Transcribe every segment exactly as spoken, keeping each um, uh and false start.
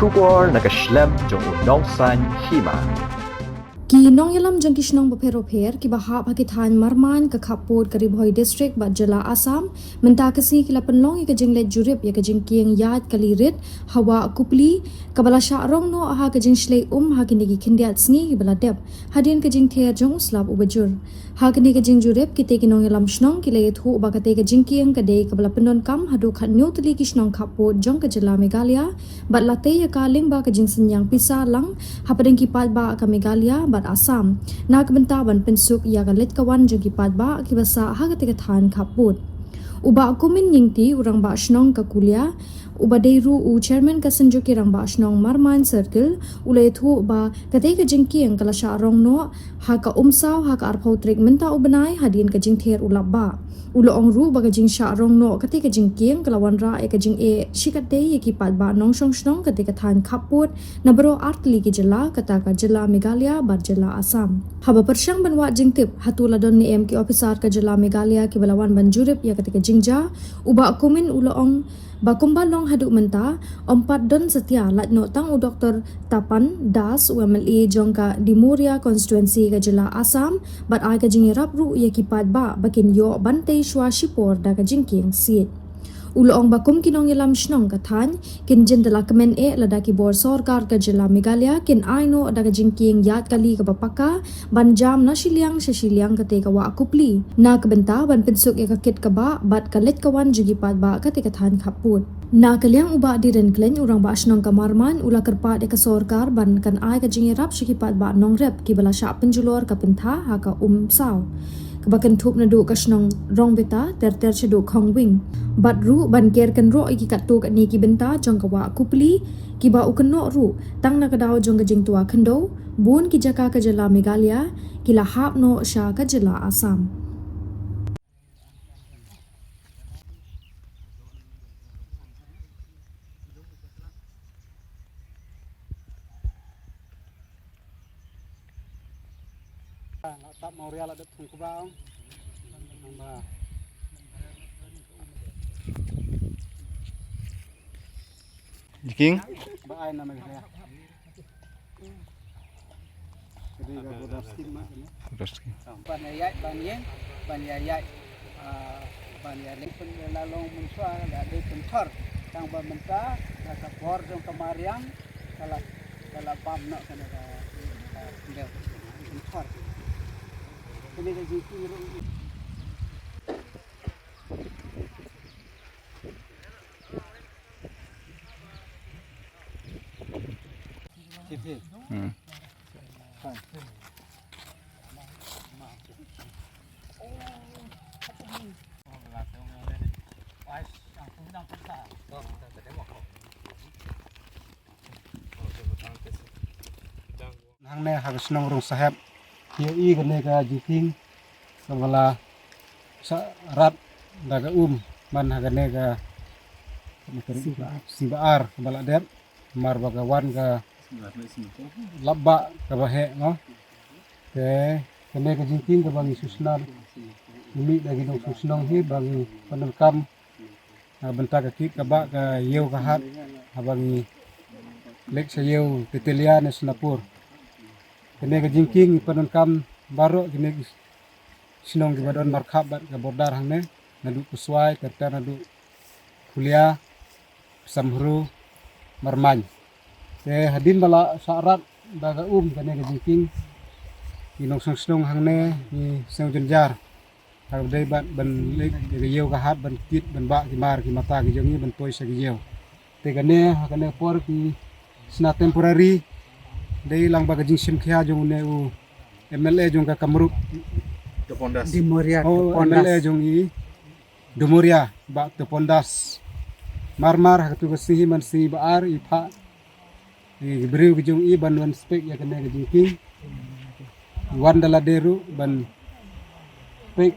Khubor na ka shlem jong u nongsan hima. Ki nongïalam jong ki shnong bapher bapher kiba hap ha ki thaiñ Marmain, ka khappud ka Ri Bhoi District bad jylla Assam mynta ka sngi ki la pynlong ïa ka jingleit jurip ïa ka jingkieng ïaid kali rit ha Wah Kupli kaba la shah rong noh ha ka jingshlei um ha kine ki khyndiat sngi kiba la dep hadien ka jingther jong u slap uba jur. Ha kane ka jingjurip, kite ki nongïalam shnong ki la ïathuh ba kate ka jingkieng ka dei kaba la pyndonkam haduh khathynñiew tylli ki shnong khappud jong ka jylla Meghalaya bad la tei ïa ka lyngba ka jingsynñiang pisa lang hapdeng ki paidbah ka Meghalaya bad Assam na ka bynta ban pynsuk ïa ka leit ka wan jong ki paidbah kiba sah ha kate ka thaiñ khappud. U Bah Kumin Nyingti, u rangbah shnong ka Kulia, uba dei ruh u chairman ka Synjuk ki Rangbah Shnong Marmain Circle, u la ïathuh ba kate ka jingkieng ka la shah rong noh ha ka Umsaw ha ka arphew tarik mynta u bnai hadien ka jingther u lapbah. U la ong ruh ba ka jingshah rong noh kate ka jingkieng ka la wanrah ïa ka jingeh shikatdei ïa ki paidbah nongshong shnong kate ka thaiñ khappud na baroh ar tylli ki jylla, kata ka jylla Meghalaya bad jylla Assam. Haba pyrshang ban wad jingtip hato la don ne em ki ophisar ka jylla Meghalaya kiba la wan ban jurip ïa kate ka jingjia, u Bah Kumin u la ong ba kumba long haduh mynta, ym pat don satia, lait noh tang u Doktor Tapan Das, u M L A jong ka Dimoria constituency ka jylla Assam, bad ai ka jingïarap ruh ïa ki paidbah ba kin ïoh ban tei shuwa shipor da ka jingkieng siej. U la ong ba kum ki nongïalam shnong ka thaiñ, kin jin da la kmen eh lada ki bor sorkar ka jylla Meghalaya kin ai noh da ka jingkieng ïaid kali kaba paka, ban jam na shiliang sha shiliang kate ka Wah Kupli na ka bynta ban pynsuk ïa ka kit ka bah bad ka leit ka wan jong ki paidbah kate ka thaiñ khappud. Na ka liang u Bah Diren Klein, u rangbah shnong ka Marmain, u la kyrpad ïa ka sorkar ban kan ai ka jingïarap sha ki paidbah nongrep kiba la shah pynjulor ka pyntha ha ka Umsaw kaba kynthup naduh ka shnong Rongbeta ter ter shaduh Khongwing. Bad ruh ban ker kynroh ïa ki katto katne ki bynta jong ka Wah Kupli kiba u kynnoh ruh tang na ka daw jong ka jingtwa khyndew, bun ki jaka ka jylla Meghalaya ki la hap noh sha ka jylla Assam. Jiking. Ba ai na Meghalaya. Ka dei ka border scheme ma kane. Border scheme. Ban ïa ïaid, ban ïeng, ban ïa ïaid, ah, ban ïa leh pyn la long mynshuwa la dei pynthor. Tang ba mynta la ka bor jong ka mariang ka la, ka la bam noh kane ka, ka khyndew pynthor. Kane ka jingkieng ruh. Hmm. Hangne ha ka shnong Rungsahep, ïohi kane ka jingkieng kaba la shah rat da ka um man ha kane ka Sngi Ba Ar kaba la dep, mar ba ka wan ka lapbah kaba heh, no. Te kane ka jingkieng kaba ngi sngewsynei, ngi mih da ki nongshong shnong hi ba ngi pyndonkam na bynta ka kit ka bah, ka ïew ka hat, haba ngi leit sha ïew Tetelia ne Sonapur. Kane ka jingkieng ngi pyndonkam baroh kine ki shnong kiba don markhap bad ka border hangne, naduh Kuswai, ter ter naduh Kulia, Samhru, Marmain. Te hadien ba la shah rat da ka um kane ka jingkieng, ki nongshong shnong hangne ngi sngewjynjar. Haba dei ban, ban leit ïa ka ïew ka hat, ban kit, ban bah ki mar ki mata ki jong ngi, ban poi sha ki ïew. Te kane, ha kane por ki shna temporary, dei lang ba ka jingshim khia jong une u M L A jong ka Kamrup. Dimoria, oh, Topondas. M L A jong i Dimoria, Bah Topondas. Mar mar ha katu ka sngi hi man sngi Ba Ar i phah ki briew ki jong i ban wan spek ïa kane ka jingkieng. Wan da lade ruh ban spek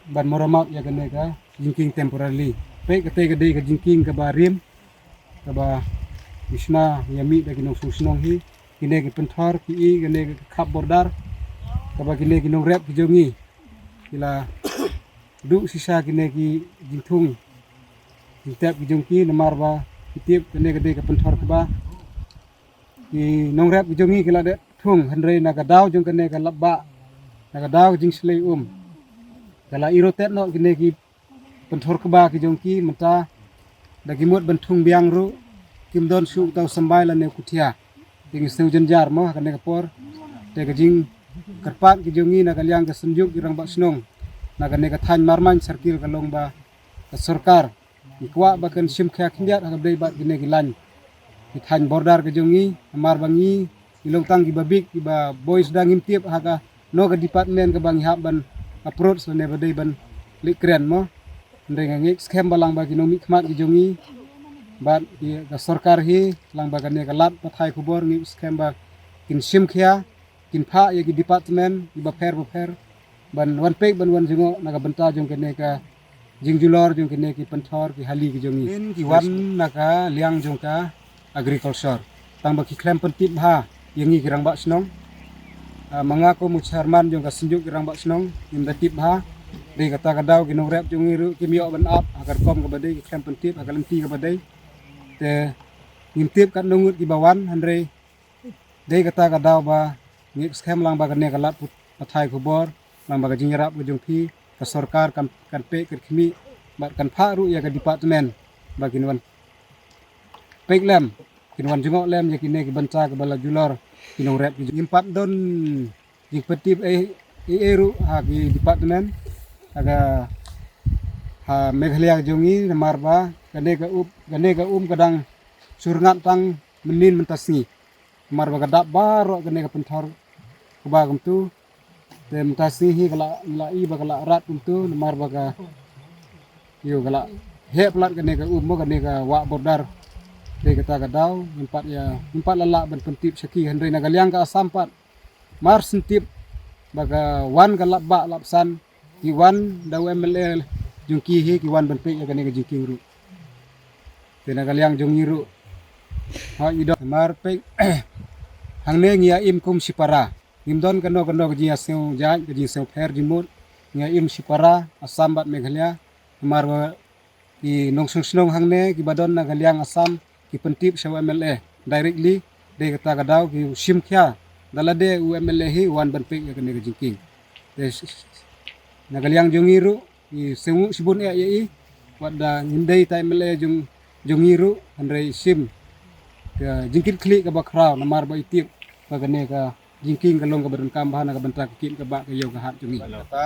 ban maramat ïa kane ka jingkieng temporarily. Peit kata ka dei ka jingkieng kaba rim, kaba ngi shna ïa mih da ki nongshong shnong hi, kine ki pynthor ki i, kine ki khap border, kaba kine ki nongrep ki jong ngi ki la duh shisha kine ki jingthung jingtep ki jong ki, namar ba ki tip kane ka dei ka pynthor kaba Ki nongrep ki jong ngi ki la dep thung, hynrei na ka daw jong kane ka lapbah, na ka daw ka jingshlei um, ka la irotet noh kine ki pynthor kba ki jong ki mynta. Da ki mut ban thung biang ruh kim don shuh uta u symbai lane u kuthia. Te ngi sngew jynjar mo ha kane ka por. Te ka jingkyrpad ki jong ngi na ka liang ka Synjuk ki Rangbah Shnong, na kane ka thaiñ Marmain Circle ka long ba ka sorkar ngi kwah ba kan shim khia khyndiat ha ka dei bad kine ki lain ki thaiñ border ka jong ngi. Namar ba ngi, ngi long tang kiba bit, kiba boi sdang, ngim tip ha kano ka department kaba ngi hap ban approach lane ba dei ban leit kren mo. Hynrei nga ngeit skhem ba lang ba ki nongmihkhmat ki jong ngi bad ki, ka sorkar hi, lang ba kane ka lad pathai khubor, ngeit skhem ba kin shim khia, kin phah ïa ki department kiba pher ba pher ban wan peit, ban wan jngoh na ka bynta jong kane ka jingjulor jong kine ki pynthor ki hali ki jong ngi. Kin ki wan na ka liang jong ka agriculture, tang ba ki khlem pyntip bha ïa ngi ki Rangbah Shnong. Ah, ma nga kum u chairman jong ka Synjuk ki Rangbah Shnong, ngim da tip bha. Dei kata ka daw ki nongrep jong ngi ruh kim ïoh ban ap ha ka rukom kaba dei, ki khlem pyntip ha ka lynti kaba dei. Te ngim tip katno ngut kiba wan, hynrei dei kata ka daw ba ngeit skhem lang ba kane ka lad pathai khubor, lang ba ka jingïarap ka jong phi, ka sorkar kan, kan peit, kan khmih bad kan phah ruh ïa ka department ba kin wan peit lem, kin wan jngoh lem ïa kine ki bynta kaba la julor ki nongrep ki jong ngi. Ngim pat don jingpyntip ei ei ruh ha ki department ha ka, ha Meghalaya ka jong ngi, namar ba kane ka um, kane ka um ka dang shu rngat tang mynnin mynta sngi. Namar ba ka dap baroh kane ka pynthor kba kumtu. Te mynta sngi hi ka la, la i ba ka la rat kumtu, namar ba ka, ïoh, ka la heh palat kane ka um mo, kane ka wah border. Dei kata ka daw ngim pat ïa, ngim pat la lah ban pyntip sha ki, hynrei na ka liang ka Assam pat mar syn tip ba ka wan ka lapbah lapsan, ki wan da u M L A jong ki hi, ki wan ban peit ïa kane ka jingkieng ruh. Te na ka liang jong ngi ruh, ha, i dok mar peit, hangne ngi ïa im kum shipara. Ngim don kano kano ka jingïasngew jait, ka jingsngew pher jingmut. Ngi ïa im shipara Assam bad Meghalaya. Namar ba ki nongshong shnong hangne kiba don na ka liang Assam ki pyntip sha u M L A directly. Dei kata ka daw ki shim khia da lade u M L A hi wan ban peit ïa kane ka jingkieng. Te na ka liang jong ngi ruh ngi sngew shibun eh ïa i, wat da ngim dei ta M L A jong, jong ngi ruh, hynrei shim ka jingkitkhlieh kaba khraw namar ba i tip ba kane ka jingkieng ka long kaba donkam bha na ka bynta ka kit kaba ka ïew ka hat jong ngi. Kata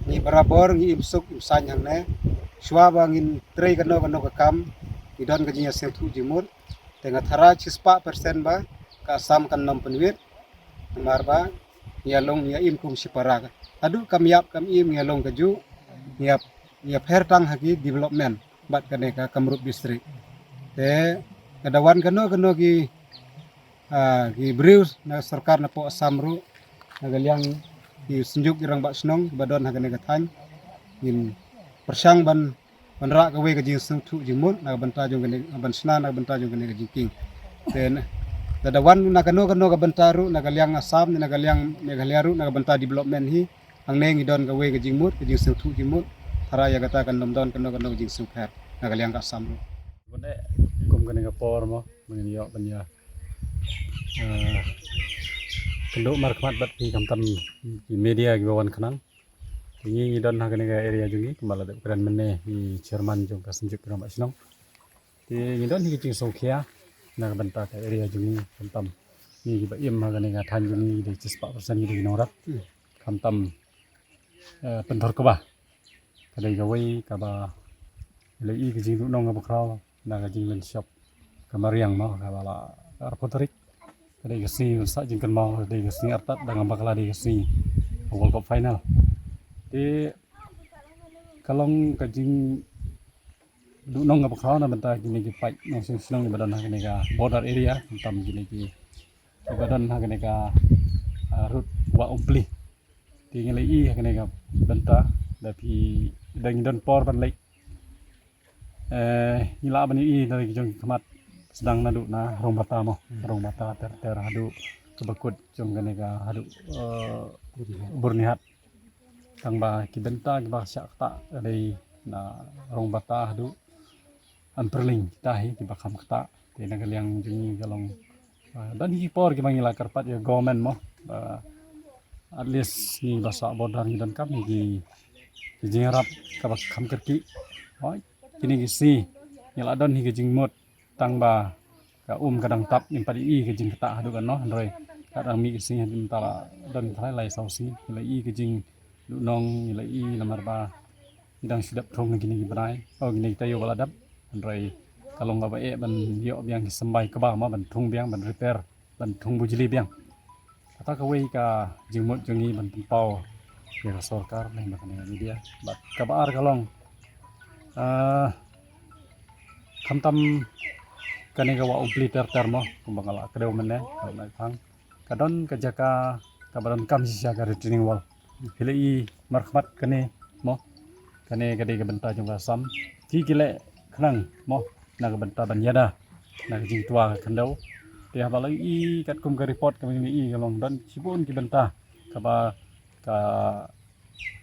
ngi barabor ngi im suk im saiñ hangne. Shuwa ba ngin trei kano kano ka kam, ngi don ka jingïasngewthuh jingmut. Te nga tharai shispah percent ba ka Assam kan nym pynwit. Namar ba ngi ïa long, ngi ïa im kum shipara. Haduh kam ïap kam im ngi ïa long kajuh, ngi ïa, ngi ïa pher tang ha ki development bad kane ka Kamrup district. Te ka da wan kano kano ki, ah, ki briew na sorkar na poh Assam ruh, na ka liang ki Synjuk ki Rangbah Shnong ba don ha kane ka thaiñ, ngin pyrshang ban ban rah kawei ka jingsngewthuh jingmut na ka bynta jong kane, ban shna na ka bynta jong kane ka jingkieng. Te na, da da wan na kano kano ka bynta ruh, na ka liang Assam ne na ka liang Meghalaya ruh, na ka bynta development hi, hangne ngi don kawei ka jingmut, ka jingsngewthuh jingmut. Tharai ïa kata kan nym don kano kano ka jingsngewpher na ka liang ka Assam ruh. Bad kum kane ka por mo, ngin ïoh ban ïa, eh, kynduh markhmat bad ki, khamtam ki media kiba wan khnang. Te ngi, ngi don ha kane ka area jong ngi, kumba la dep kren mynne i chairman jong ka Synjuk ki Rangbah Shnong. Te ngi don hi ka jingsngewkhia na ka bynta ka area jong ngi, khamtam ngi kiba im ha kane ka thaiñ jong ngi, dei shispah percent ngi dei ki nongrep. Khamtam, eh, pynthor kba ka dei kawei kaba la i ka jingduhnong kaba khraw na ka jingleit shop ka mariang mo, kaba la arphew tarik. Ka dei ka sngi sah jingkynmaw, ka dei ka sngi artat da ngam bakla, dei ka sngi World Cup final. Te ka long ka jingduhnong kaba khraw na bynta kine ki paid nongshong shnong kiba don ha kane ka border area, khamtam kine ki, kiba don ha kane ka, ah, route Wah Umpli. Te ngi la i ha kane ka bynta da phi, da ngi don por ban leit, eh, ngi lah ban i da ki jong ki khmat sdang naduh na Rongbata mo, Rongbata ter ter haduh kaba kut jong kane ka haduh, eh, Byrnihat. Tang ba ki bynta kiba shah ktah ka dei na Rongbata haduh Amparling, kita hi kiba kham ktah. Te na ka liang jong ngi ka long Ah, don ki por kiba ngi la kyrpad ïa government mo, ba at least ngi ba sah border ngi donkam ïa ki, ki jingïarap kaba kham kyrkieh. Hooid, kine ki sngi ngi la don hi ki jingmut, tang ba ka um ka dang tap, ngim pat ïohi ka jingktah haduh katno, hynrei ka dang mih ki sngi, hadien mynta la don trai lai saw sngi ngi la ïohi ka jingduhnong, ngi la ïohi namar ba ngi dang shu dep thung na kine ki bnai, oh, kine ki taïew ba la dep. Hynrei ka long kaba eh ban ïoh biang ki symbai kba mo, ban thung biang, ban repair, ban thung bujli biang. Kata kawei ka jingmut jong ngi ban pynpaw ïa ka sorkar lane ba kane ka media. Bad kaba ar ka long, ah, khamtam kane ka wah Umpli ter ter mo, kumba nga la kdew mynne, ka long Nongthymmai, ka don ka jaka kaba donkam shisha ka retaining wall. Phi la i markhmat kane mo, kane ka dei ka bynta jong ka Assam. Ki ki leh khnang mo, na ka bynta ban ïada na ka jingtwa ka khyndew. Te haba la i katkum ka report kaba ngi i, ka long don shibun ki bynta kaba ka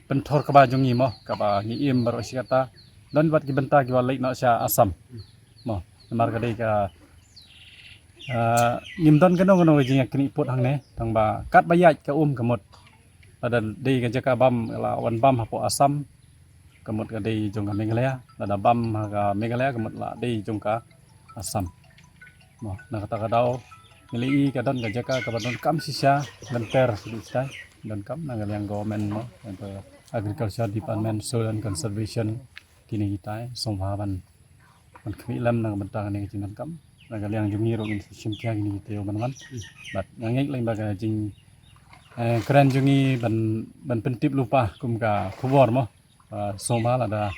pynthor kba jong ngi mo, kaba ngi im baroh shi katta. Don pat ki bynta kiba leit noh sha Assam mo, namar ka dei ka, ah, ngim don kano kano ka jingïakynduh put hangne, tang ba katba ïaid ka um ka mut. Lada dei ka jaka bam, la wan bam hapoh Assam, ka mut ka dei jong ka Meghalaya. Lada bam ha ka Meghalaya, ka mut la dei jong ka Assam mo. Na kata ka daw ngi la i ka don ka jaka kaba donkam shisha, lynter shisha, donkam na ka liang government mo, na ka Agriculture Department, Soil and Conservation, kine kitai sngewbha ban, ban khmih lem na ka bynta kane ka jingdonkam. Na ka liang jong ngi ruh ngin sa shim khia kine ki taïew ban wan. Bad nga ngeit lem ba ka jing, eh, kren jong ngi ban, ban pyntip lypa kum ka khubor mo. Ah, sngewbha lada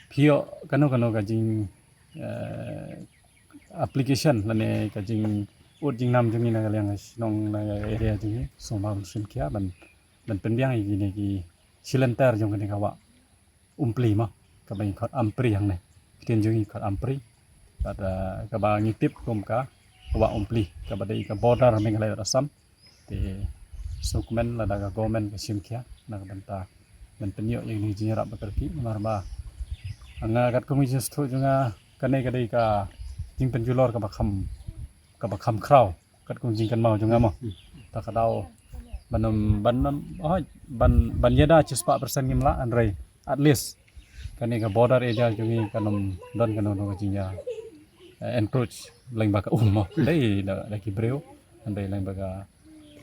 phi ïoh kano kano ka jing, eh, application lane ka jingud jingnam jong ngi na ka liang ka shnong, na ka area jong ngi, sngewbha ban shim khia ban, ban pynbiang ïa kine ki shi lynter jong kane ka wah Umpli mo, kaba ngi khot Ampri hangne. Ktien jong ngi khot Ampri. Bad, ah, kaba ngi tip kum ka wah Umpli, kaba dei ka border Meghalaya bad Assam. Te sngewkmen lada ka government ka shim khia na ka bynta ban pynïoh ïa kine ki jingïarap ba kyrkieh, namar ba nga katkum ka jingsngewthuh jong nga, kane ka dei ka jingpynjulor kaba kham, kaba kham khraw katkum jingkynmaw jong nga mo. Ta ka daw ban ym, ban ym, oh, ban, ban ïada chispah percent ngim lah, hynrei at least kane ka border area jong ngi kan ym don kano kano ka jingïa, eh, encroach lyngba ka um mo. Dei da, da ki briew, hynrei lyngba ka,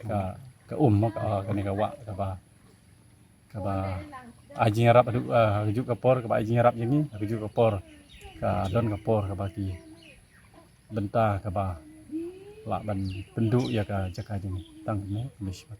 ka, ka um mo, ka, ah, kane ka wah kaba, kaba ai jingïarap haduh, ah, ha kajuh ka por, kaba ai jingïarap jong ngi ha kajuh ka por, ka don ka por kaba ki bynta kaba lah ban pynduh ïa ka jaka jong ngi. Tang kumne, khublei shibun.